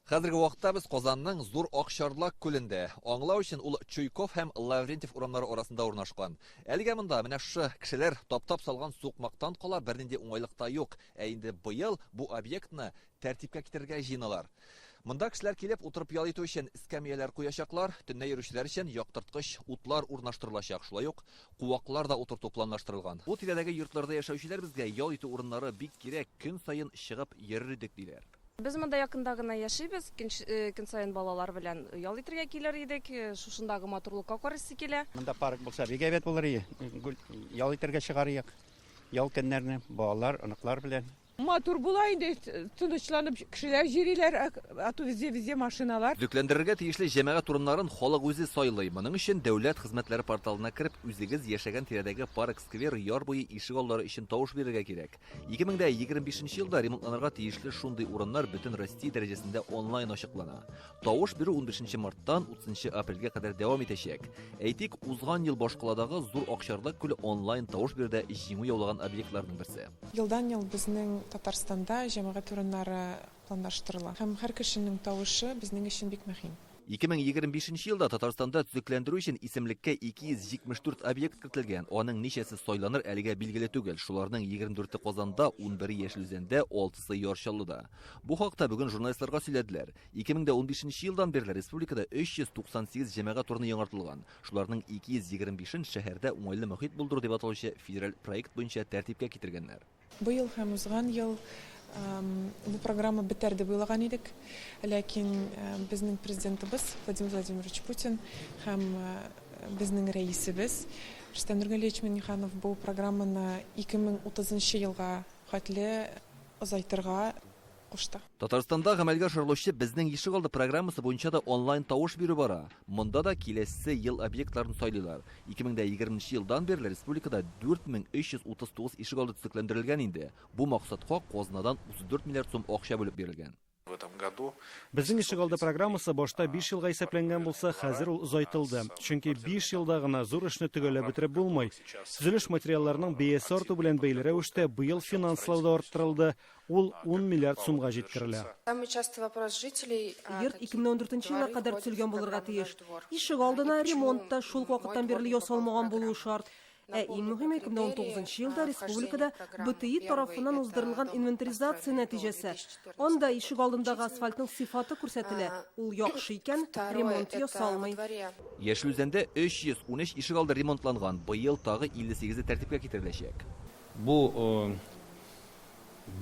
Хәзерге вакытта без Казанның Зур Акчарлак күлендә. Аңлау өчен ул Чуйков һәм Лаврентьев урамнары арасында урнашкан. Әлегә монда менә шушы кешеләр таптап салган сукмактан кала бернинди уңайлык та юк. Ә инде быел бу объектны тәртипкә китерергә җыеналар. Монда кешеләр килеп утырып ял итү өчен эскәмияләр куячаклар, төнлә йөрүчеләр өчен яктырткыч утлар урнаштырылачак, шулай ук куаклар да утырту планлаштырылган. Бу тирәдәге йортларда яшәүчеләр безгә ял итү урыннары бик кирәк, көн саен чыгып йөрер идек, диләр. Без монда якында гына яшибез, көн саен балалар белән ял итергә килер идек, шушындагы матурлыкка карыйсы килә. Монда парк булса бик әйбәт булыр иде, ял итәргә чыгар идек, ял көннәрне балалар, оныклар белән. Матур була инде, тынычланып кешеләр йөриләр, а то везде-везде машиналар. Төзекләндерергә тиешле җәмәгать урыннарын халык үзе сайлый. Моның өчен Дәүләт хезмәтләре порталына кереп, үзегез яшәгән тирәдәге парк, сквер, яр буе ишегаллары өчен тавыш бирергә кирәк. 2025 нче елда ремонтланырга тиешле шундый урыннар бөтен Россия дәрәҗәсендә онлайн ачыклана. Тавыш бирү 15 марттан 30 апрельгә кадәр дәвам итәчәк. Әйтик, узган ел башкаладагы Зур Акчарлак күле онлайн тавыш бирүдә җиңү яулаган объектларның берсе. Елдан-ел безнең Татарстанда җәмәгать урыннары планлаштырыла һәм һәр кешенең тавышы безнең өчен бик мөһим. 2025 нче елда Татарстанда төзекләндерү өчен исемлеккә 274 объект кертелгән. Аның ничәсе сайланыр, әлегә билгеле түгел. Шуларның 24-е Казанда, 11-е Яшел Үзәндә, 6-сы Яр Чаллыда. Бу хакта бүген журналистларга сөйләделәр. 2015 нче елдан бирле республикада 398 җәмәгать урыны яңартылган. Шуларның 225-ен Шәһәрдә уңайлы мохит булдыру дип аталучы федераль проект буенча тәртипкә китергәннәр. Быел һәм узган ел бу программа бетәр дип уйлаган идек. Ләкин безнең Президентыбыз Владимир Владимирович Путин һәм безнең Рәисебез Рөстәм Нургалиевич Миңнеханов бу программаны 2030 нчы елга хәтле озайтырга кушты. Татарстанда гамәлгә ашырылучы Безнең ишегалды программасы буенча да онлайн тавыш бирү бара. Монда да киләсе ел объектларын сайлыйлар. 2020 нче елдан бирле республикада 4339 ишегалды төзекләндерелгән инде. Бу максатка казнадан 34 миллиард сум акча бүлеп бирелгән. В этом году. Безнең ишегалды программасы башта биш елга исәпләнгән булса, хәзер ул озайтылды. Чөнки биш елда гына зур эшне төгәлләп бетереп булмый. Төзелеш материалларының бәясе арту белән бәйле рәвештә, быел финанслау да арттырылды. Ул ун миллиард сумга җиткерелә. Йорт 2014 нче елга кадәр төзелгән булырга тиеш. Ишегалдына ремонт та шул ук вакыттан бирле ясалмаган булуы шарт. Ә иң мөһиме, 2019 нчы елда республикада БТИ тарафыннан уздырылган инвентаризация нәтиҗәсе. Анда ишегалдындагы асфальтның сыйфаты күрсәтелә, ул яхшы икән, ремонт ясалмый. Яшел Үзәндә 313 ишегалды ремонтланган, быел тагы 58-е тәртипкә китереләчәк. Бу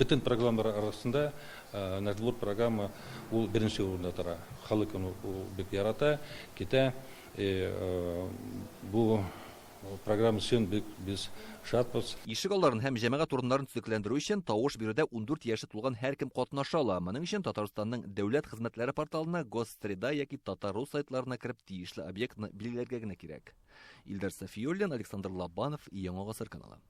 Бөтен программалар арасында Наш двор программа ул беренче урында тора. Халык аны бик ярата, китә. Бу программа өчен бик без шатбыз. Ишек алларын һәм җәмәгать урыннарын төзекләндерү өчен тавыш бирүдә 14 яше тулган һәркем катнаша ала. Моның өчен Татарстанның Дәүләт хезмәтләре порталына, Госсреда яки Татар.ру сайтларына кереп тиешле объектны билгеләргә генә кирәк. Илдар Сафиуллин, Александр Лобанов, Яңа гасыр каналы.